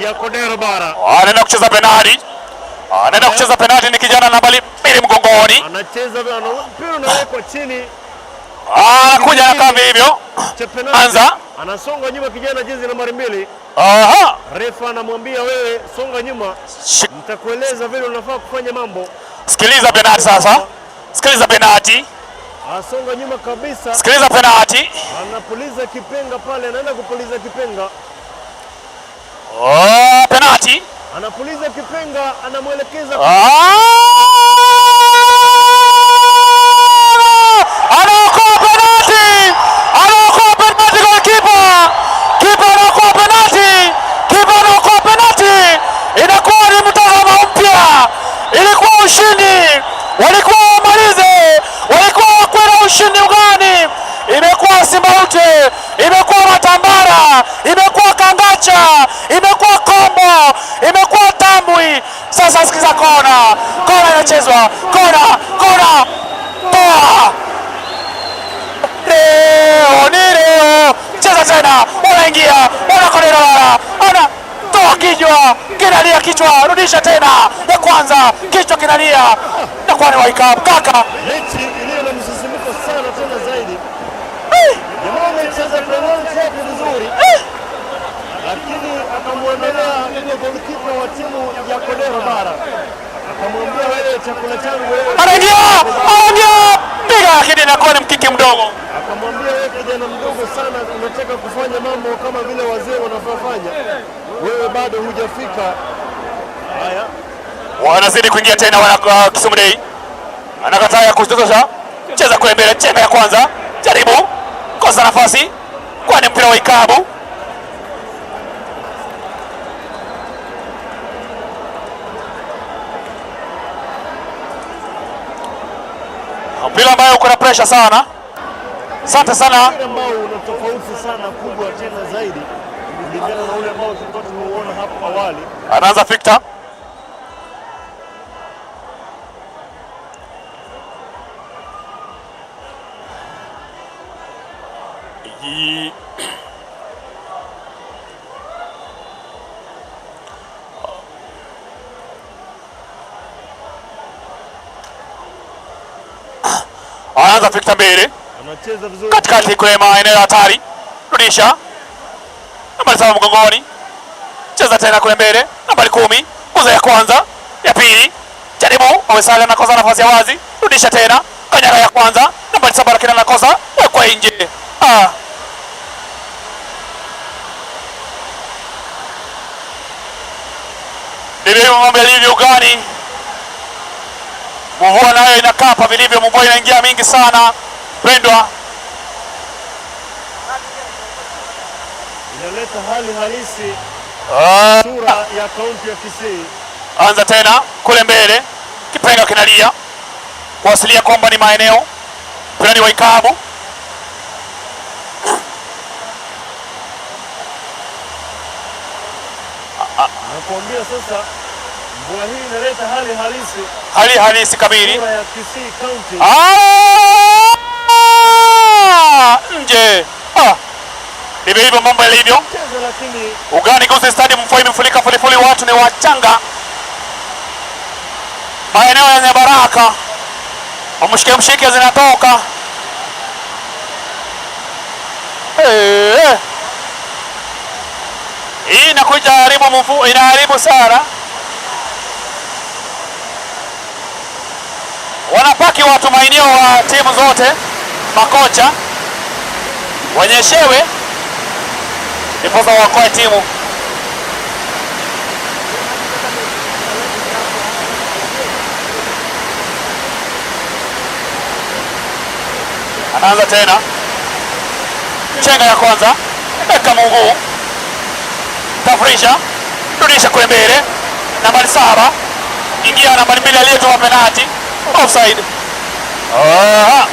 ya Kodero Bara. Anaenda kucheza penalty, anaenda kucheza penalty, ni kijana nambari 2 mgongoni, Anacheza mpira unawekwa chini anakuja anakaa hivyo, cha penalty. Anza. Anasonga nyuma kijana jezi nambari 2. Aha. Refa anamwambia wewe songa nyuma, nitakueleza vile unafaa kufanya mambo. Sikiliza penalty sasa, sikiliza penalty, Asonga nyuma kabisa, sikiliza penalty. anapuliza kipenga pale, anaenda kupuliza kipenga, Oh, penalty. anapuliza kipenga, anamwelekeza Anaokoa penalty! Anaokoa penalty kwa kipa! Kipa anaokoa penalty! Kipa anaokoa penalty! Inakuwa ni mtazamo mpya. Ilikuwa ushindi, walikuwa wamalize, walikuwa wakwenda ushindi ugani. Imekuwa Simbaute, imekuwa Matambara, imekuwa Kangacha, imekuwa Kombo, imekuwa Tambwi. Sasa sikiza kona, kona inachezwa, kona, kona, toa. Anaingia Wanakodero Bara, anatoa kichwa, kinalia kichwa, rudisha tena ya kwanza, kichwa kinalia na kwani waikabu kaka. Mechi iliyo na msisimko sana tena zaidi. Jamaa amecheza penalti yake vizuri, lakini akamwondelea yule golikipa wa timu ya Kodero Bara, akamwambia wewe, chakula changu wewe. Anaingia, anaingia, piga, lakini inakuwa ni mkiki mdogo. Akamwambia wewe, kijana mdogo sana, unataka kufanya mambo kama vile wazee wanavyofanya, wewe bado hujafika. Haya, Wanazidi kuingia tena wana Kisumu Day. Anakataa ya kutosha. Cheza kule mbele, chenga ya kwanza. Jaribu kosa nafasi. Kwani mpira wa ikabu. Mpira ambayo uko na pressure sana. Asante sana. Mpira ambao una tofauti sana kubwa tena zaidi kulingana na ule ambao tulikuwa tumeuona hapo awali. Anaanza Victor. Anaanza Victor mbele Anacheza vizuri katikati kule maeneo ya hatari, rudisha nambari 7 mgongoni, cheza tena kule mbele, nambari 10, guza ya kwanza, ya pili, jaribu Awesali anakosa nafasi ya wazi, rudisha tena, kanyara ya kwanza, nambari 7 lakini anakosa, wekwa nje. Ah. Ndivyo mambo yalivyo ugani. Mvua nayo inakapa vilivyo, mvua inaingia mingi sana pendwa. Inaleta hali halisi Ah. sura ya kaunti ya Kisii. Anza tena kule mbele, kipenga kinalia kuasilia kwamba ni maeneo mpirani wa ikabu. Nakuambia sasa, mvua hii inaleta hali halisi Hali halisi kamili. sura ya Kisii County. Ah! Nje. Ah. Ndivyo hivyo mambo yalivyo. Cheza lakini Ugani Gusii Stadium, mvua imefurika fulifuli, watu ni wachanga, maeneo yenye baraka, mshike mshike zinatoka. Eh. Hii inakuja haribu mvu, inaharibu sana. Wanapaki watu maeneo wa timu zote, makocha wanyeshewe ndiposa waokoe timu. Anaanza tena chenga ya kwanza, weka mguu, tafurisha, rudisha kule mbele, nambari 7 ingia, nambari 2 aliyetoa penalti, offside. Aha.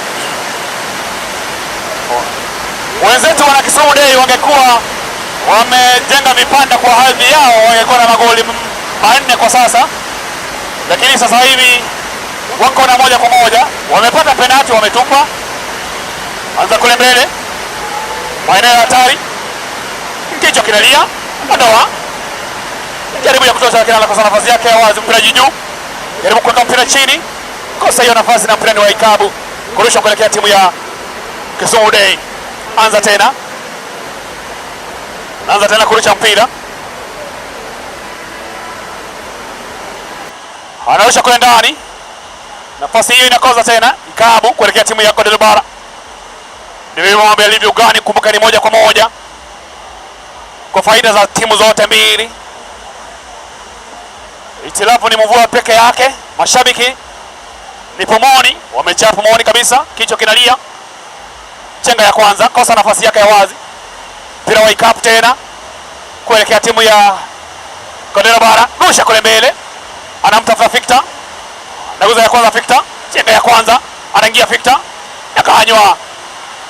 Wenzetu wana Kisumu Day wangekuwa wamejenga vipanda kwa hadhi yao, wangekuwa na magoli 4 kwa sasa, lakini sasa hivi wako na 1-1. Wamepata penalti, wametupa. Anza kule mbele, maeneo ya hatari, kichwa kinalia, ondoa, jaribu ya kutosha, lakini anakosa nafasi yake ya wazi. Mpira juu, jaribu kuweka mpira chini, kosa hiyo nafasi, na mpira ni wa ikabu kurusha kuelekea timu ya Kisumu Day. Anza tena, anza tena kurusha mpira, anarusha kule ndani, nafasi hiyo inakosa tena, ikabu kuelekea timu ya Kodelo Bara. Ndivyo mambo yalivyo ugani. Kumbuka ni 1-1 kwa faida za timu zote mbili. Itilafu ni mvua peke yake, mashabiki ni pomoni, wamejaa pomoni kabisa, kichwa kinalia. Chenga ya kwanza, kosa nafasi yake ya wazi, mpira wa ikapu tena kuelekea timu ya Kodelo Bara, rusha kule mbele, anamtafuta Victor, naguza ya kwanza Victor, chenga ya kwanza, anaingia Victor, yakanywa,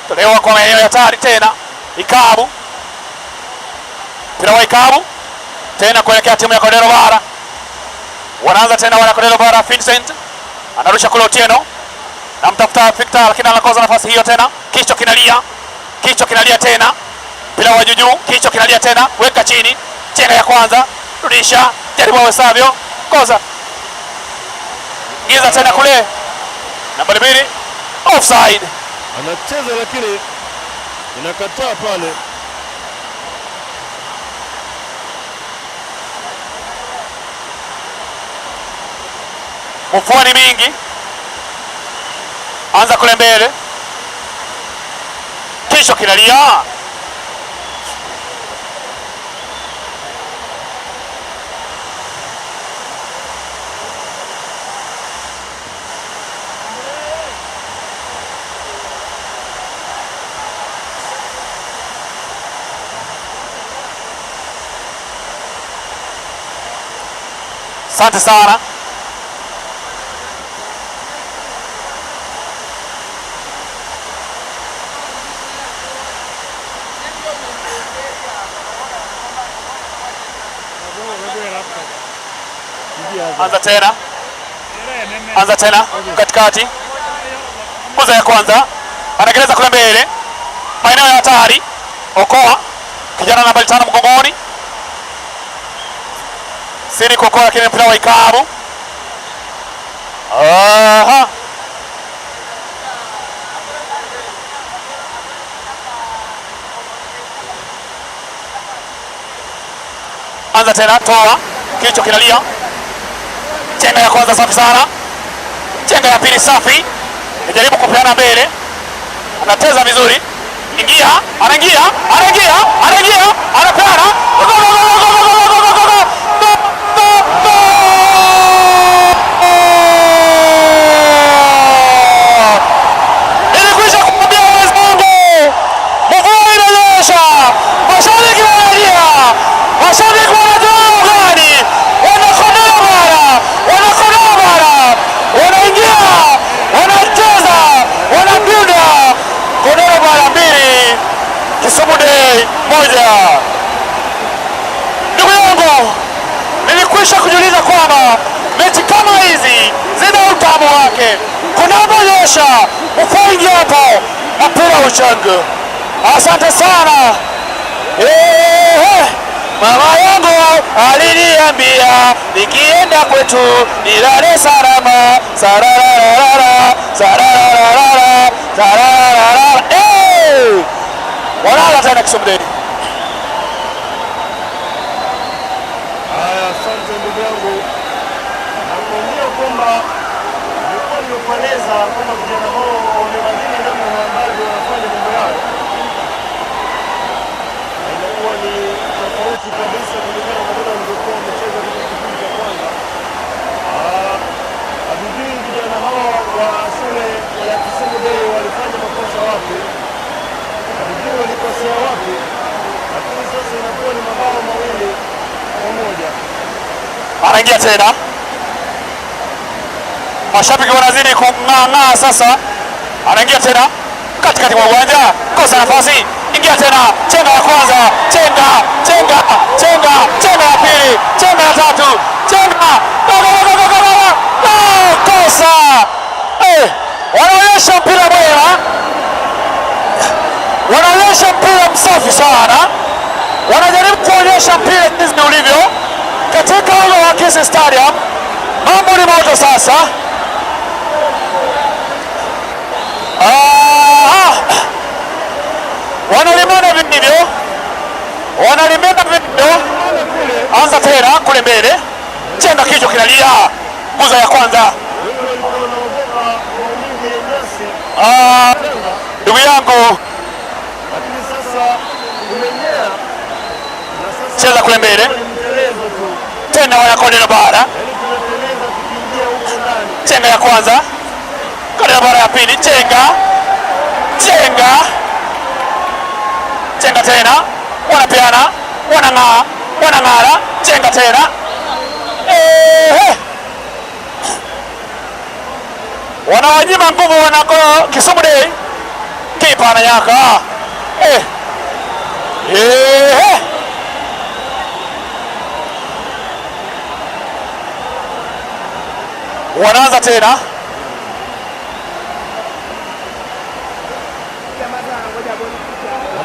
tolewa kwa maeneo ya hatari tena, ikabu, mpira wa ikabu tena kuelekea timu ya Kodelo Bara. Wanaanza tena wana Kodelo Bara, Vincent anarusha kule Otieno, namtafuta Victor lakini anakosa nafasi hiyo tena, kichwa kinalia, kichwa kinalia tena, Mpira wa juu, kichwa kinalia tena, weka chini, chenga ya kwanza, rudisha, jaribu awezavyo, kosa. Ingiza tena kule. Nambari 2, offside. Anacheza lakini inakataa pale. Mvua ni mingi. Anza kule mbele. Kichwa kinalia. Asante sana. Anza tena. Anza tena katikati. Nguzo ya kwanza. Anakeleza kule mbele. Maeneo ya hatari. Okoa. Kijana nambari 5 mgongoni. Siri kuokoa lakini mpira wa ikabu. Aha. Anza tena, toa. Kichwa kinalia. Chenga ya kwanza safi sana. Chenga ya pili safi. Anajaribu kupeana mbele. Anacheza vizuri. Ingia, anaingia, anaingia, anaingia, anapeana. Go, go, go, go, go, go, go, go, go, go. Go, go, go. Nilikwisha kumwambia wenzangu, mvua inanyesha, mashabiki wanalia, mashabiki wanatoa ugani, wanakodoa bara, wanakodoa bara, wanaingia, wanacheza, wanadunda. Kondolo Bara 2, Kisumu Day 1. Ndugu yangu, nilikwisha kujiuliza kwamba mechi kama hizi zina utamu wake. Kunaponyesha mvua hapo, mpira uchangu. Asante sana. Mama yangu aliniambia nikienda kwetu nilale salama. Sarararara, sarararara, sarararara. Walala tena Kisumu Day. Haya, asante ndugu yangu. Nakuambia kwamba nilikuwa nimekueleza kwamba vijana hao wamebadili namna ambavyo wanafanya mambo yao. Na inakuwa ni tofauti kabisa kulingana na vile walivyokuwa wamecheza katika kipindi cha kwanza. Hatujui vijana hawa wa shule ya Kisumu Day walifanya makosa wapi, hatujui walikosea wapi, lakini sasa inakuwa ni mabao 2-1. Anaingia tena. Mashabiki wanazidi kung'ang'aa sasa. Anaingia tena katikati mwa uwanja, kosa nafasi, ingia tena, chenga ya kwanza, chenga, chenga, chenga, chenga ya pili, chenga ya tatu, chenga, go, go, go, go, go, go, go, go, kosa. Wanaonyesha mpira mwema, wanaonyesha mpira msafi sana, wanajaribu kuonyesha mpira jinsi ulivyo katika uga wa Kisii Stadium. Mambo ni moto sasa. Wanalimana vilivyo, wanalimana vilivyo. Anza tena kule mbele, chenga kichwa kinalia, nguzo ya kwanza. Ndugu yangu, cheza kule mbele tena, wanakwenda bara, chenga ya kwanza, kwenda bara ya pili, chenga, chenga, chenga tena, wanapeana, wanang'aa, wanang'ara, chenga tena. Wanawanyima nguvu wanako Kisumu Day. Kipa ananyaka. Wanaanza tena.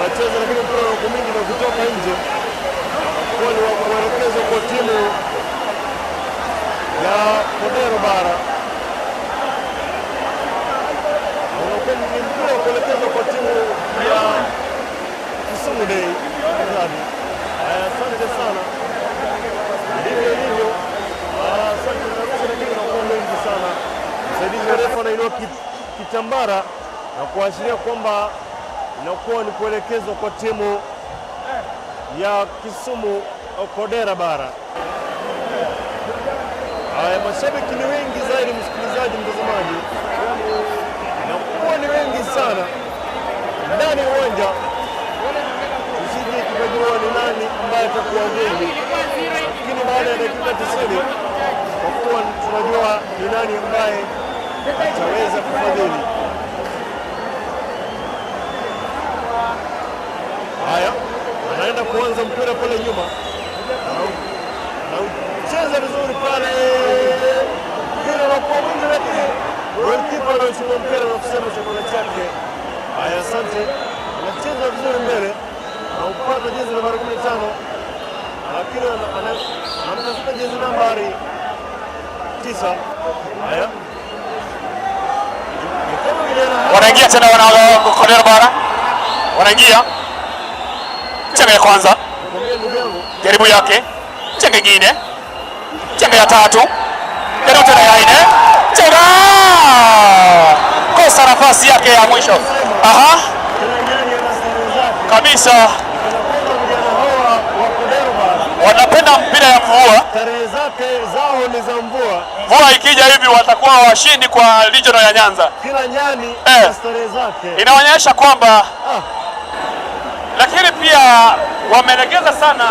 Anacheza lakini mpira unakuwa mwingi na kutoka nje. Kwani wa kuelekezwa kwa timu ya Kodero Bara. Unakuwa ni mpira wa kuelekezwa kwa timu ya Kisumu Day. Nadhani. Haya, asante sana. Ndivyo ilivyo. Asante na lakini unakuwa mengi sana. Msaidizi wa refa anainua kitambara na kuashiria kwamba inakuwa ni kuelekezwa kwa timu ya Kisumu Kodera Bara. Haya, mashabiki ni wengi zaidi, msikilizaji, mtazamaji, inakuwa ni wengi sana ndani ya uwanja, tusije tukajua ni nani ambaye atakuwa nguli, lakini baada ya dakika 90 kwa kuwa tunajua ni nani ambaye ataweza kufadhili. Haya, anaenda kuanza mpira pale nyuma, anaucheza vizuri pale, mpira unakuwa mwingi, lakini goalkeeper anachukua mpira na kusema chakula chake. Haya, asante, anacheza vizuri mbele, anaupata jezi nambari 15, lakini anamtafuta jezi nambari 9. Haya, ni kama vijana hawa Wanaingia tena wana Kodera Bara, wanaingia chenga ya kwanza, nakwambia ndugu yangu, jaribu yake, chenga ingine, chenga ya tatu, jaribu tena ya nne, chenga, kosa nafasi yake ya mwisho. Aha, kila nyani ana starehe zake. kabisa, Kana kwamba vijana hawa wa Kodero Bara wanapenda mpira ya mvua. starehe zake zao ni za mvua. Mvua ikija hivi watakuwa washindi kwa regional ya Nyanza. Kila nyani ana starehe zake. Inaonyesha kwamba Ah, lakini pia wamelegeza sana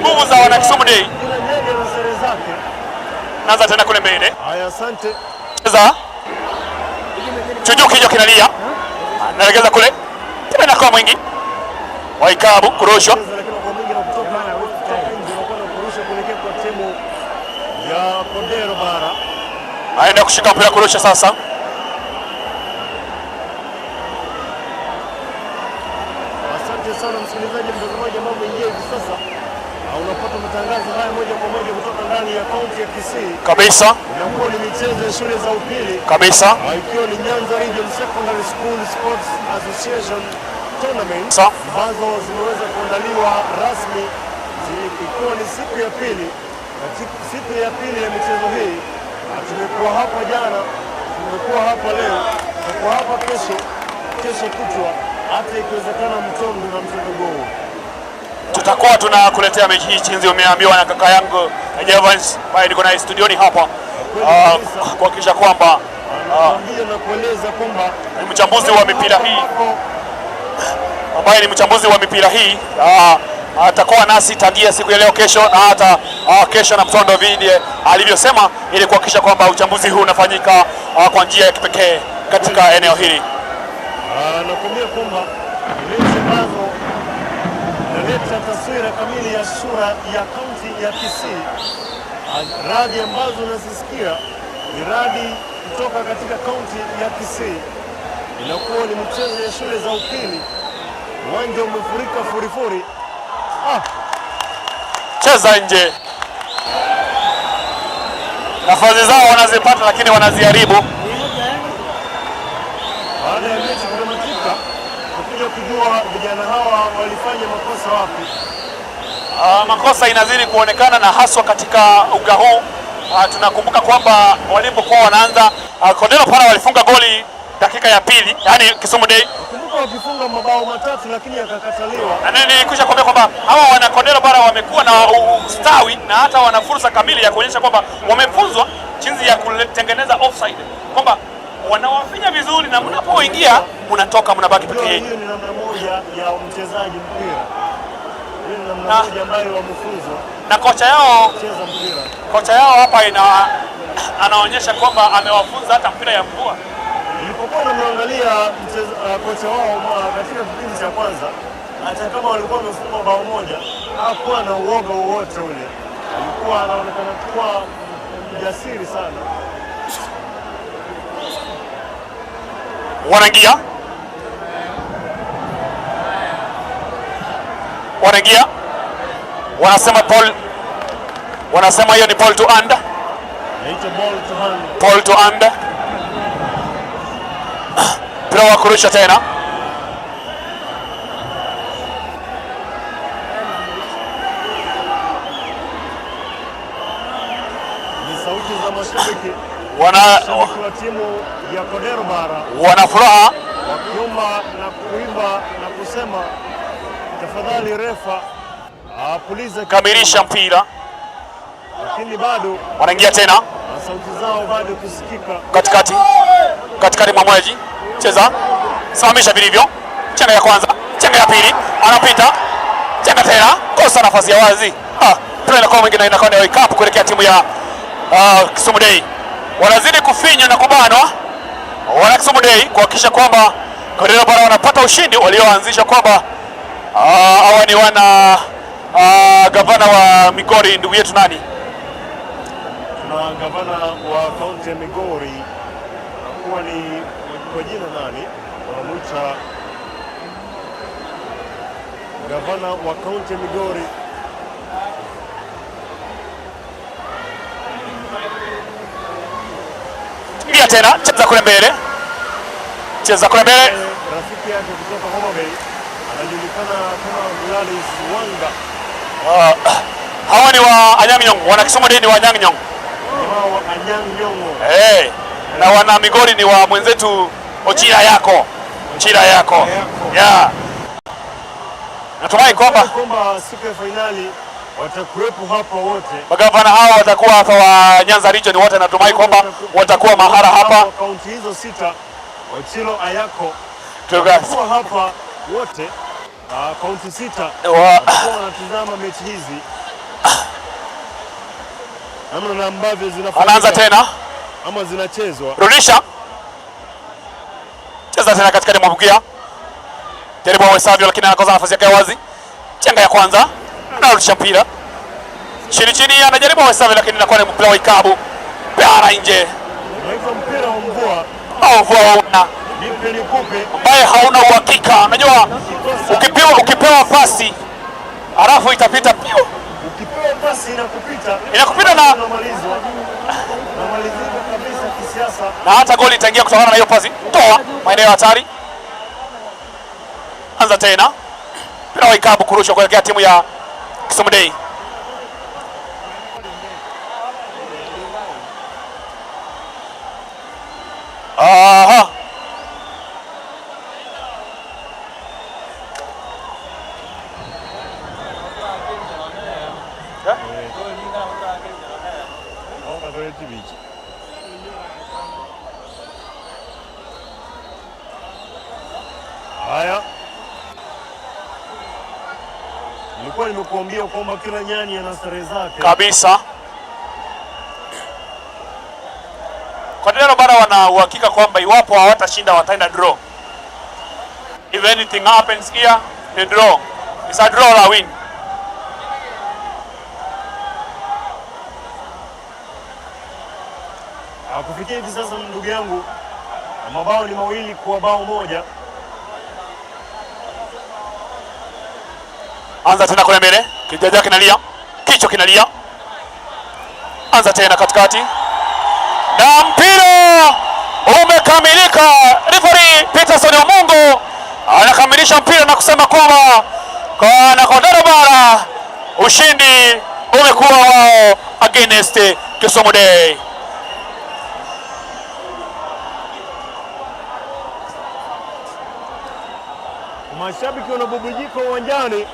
nguvu za wana Kisumu Day. kila nyani ana starehe zake. Naanza tena kule mbele, Haya, asante. cheza chuju kijo kinalia, analegeza kule tena, inakuwa mwingi waikabu kurushwa Cheza lakini kwa mingi na kutoka nje, unakuwa na kurusha kuelekea kwa timu ya Kodero Bara. aenda kushika mpira kurusha sasa. Asante sana msikilizaji, mtazamaji ambao umeingia hivi sasa. Unapata matangazo haya moja kwa moja kutoka ndani ya kaunti ya Kisii. Kabisa Inakuwa ni michezo ya shule za upili kabisa ikiwa ni Nyanza Region Secondary School Sports Association Tournament ambazo zimeweza kuandaliwa rasmi ikiwa ni siku ya pili. Siku ya pili ya michezo hii, tumekuwa hapa jana, tumekuwa hapa leo, tutakuwa hapa kesho, kesho kutwa, hata ikiwezekana Mtondo na Mtondo Go. Tutakuwa tunakuletea mechi hii chinzi umeambiwa na kaka yangu Evans ambaye niko naye studioni hapa kuhakikisha kwamba Anakuambia na kueleza kwamba ni mchambuzi wa mipira hii ambaye ni mchambuzi wa mipira hii atakuwa nasi tangia siku ya leo, kesho na hata kesho na Mtondo vile alivyosema, ili kuhakikisha kwamba uchambuzi huu unafanyika kwa njia ya kipekee katika eneo hili. Nakwambia kwamba ni mechi ambazo inaleta taswira kamili ya sura ya kaunti ya Kisii. Radi ambazo unazisikia ni radi kutoka katika kaunti ya Kisii. Inakuwa ni michezo ya shule za upili, uwanja umefurika furifuri. Cheza nje, nafasi zao wanazipata, lakini wanaziharibu. Baada ya mechi kutamatika, kuja kujua vijana hawa walifanya makosa wapi. Makosa inazidi kuonekana na haswa katika uga huu. Tunakumbuka kwamba walipokuwa wanaanza Kodero Para walifunga goli dakika ya pili, yani Kisumu Day, Kumbuka wakifunga mabao matatu lakini yakakataliwa. na nilikwisha kuambia kwamba hawa wana Kodero Bara wamekuwa na ustawi na hata wana fursa kamili ya kuonyesha kwamba wamefunzwa jinsi ya kutengeneza offside, kwamba wanawafinya vizuri na mnapoingia mnatoka mnabaki peke yenu. Hiyo ni namna moja ya mchezaji mpira. Hiyo ni namna moja ambayo wamefunzwa Na kocha yao kucheza mpira. kocha yao hapa anaonyesha kwamba amewafunza hata mpira ya mvua. Nilipokuwa namwangalia kocha wao katika kipindi cha kwanza, hata kama walikuwa wamefungwa bao moja, hakuwa na uoga wowote ule, alikuwa anaonekana kuwa mjasiri sana. Wanaingia Wanaingia, wanasema Paul, wanasema hiyo ni ball to hand. Inaitwa ball to hand. Ball to hand. Mpira wa kurusha tena. Ni sauti za mashabiki Wana wa timu ya Kodero Bara wana furaha wakiomba na kuimba na kusema tafadhali refa apulize, kamilisha mpira, lakini bado wanaingia tena na sauti zao bado kusikika. Katikati, katikati mwa mweji, cheza, simamisha vilivyo, chenga ya kwanza, chenga ya pili, anapita chenga tena, kosa nafasi ya wazi. Mpira inakuwa mwingine, inakuwa ni ikapu kuelekea timu ya Kisumu Day. Wanazidi kufinywa na kubanwa wana Kisumu Day kuhakikisha kwamba Kodero Bara wanapata ushindi walioanzisha kwamba hawa ni wana gavana wa Migori, ndugu yetu nani? Na gavana wa kaunti ya Migori kuwa ni kwa jina nani, wanamwita gavana wa kaunti ya Migori Ingia tena, cheza kule mbele, cheza kule mbele. Rafiki yake kutoka Homa Bay anajulikana kama Gladys Wanga. Hawa ni wa Anyang' Nyong'o, wana Kisumu Day ni wa Anyang' Nyong'o. Jamaa wa Anyang' Nyong'o. Hey, na wana Migori ni wa mwenzetu Ochila yako, Ochila yako. Yeah. Natumai kwamba siku ya fainali watakuwepo hapa wote. Magavana hawa watakuwa hapa wa Nyanza region wote, natumai kwamba watakuwa mahara hapa. Kaunti hizo sita, Ochilo Ayako watakuwa hapa wote, kaunti sita watakuwa wanatizama mechi hizi namna ambavyo zinafanyika. Anaanza tena ama zinachezwa. Rudisha, cheza tena katikati mwa Bugia, jaribu awesavyo, lakini anakosa nafasi yake wazi. Chenga ya kwanza, anarudisha mpira chini chini, anajaribu awesavyo, lakini inakuwa ni mpira wa ikabu bara nje. Unaitwa mpira wa mvua au mvua una nipe nikupe, ambaye hauna uhakika. Unajua ukipewa pasi halafu itapita piu, ukipewa pasi inakupita, inakupita na unamalizwa, unamalizika kabisa kisiasa, na hata goli itaingia kutokana na hiyo pasi. Toa maeneo hatari, anza tena mpira wa ikabu kurushwa kuelekea timu ya Kisumu Day. Aha. Haya, nilikuwa nimekuambia kwamba kila nyani ana starehe zake kabisa. Kodero Bara wana uhakika kwamba iwapo hawatashinda wataenda draw. If anything happens here, ni draw. It's a draw or a win. Kufikia hivi sasa, ndugu yangu, mabao ni 2-1. Anza tena kule mbele, kijaja kinalia, kichwa kinalia. Anza tena katikati, na mpira umekamilika. Referee Peterson Omungo anakamilisha mpira na kusema kwamba kwa Kodero Bara ushindi umekuwa wao against Kisumu Day. Mashabiki wanabubujika uwanjani.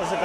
Sasa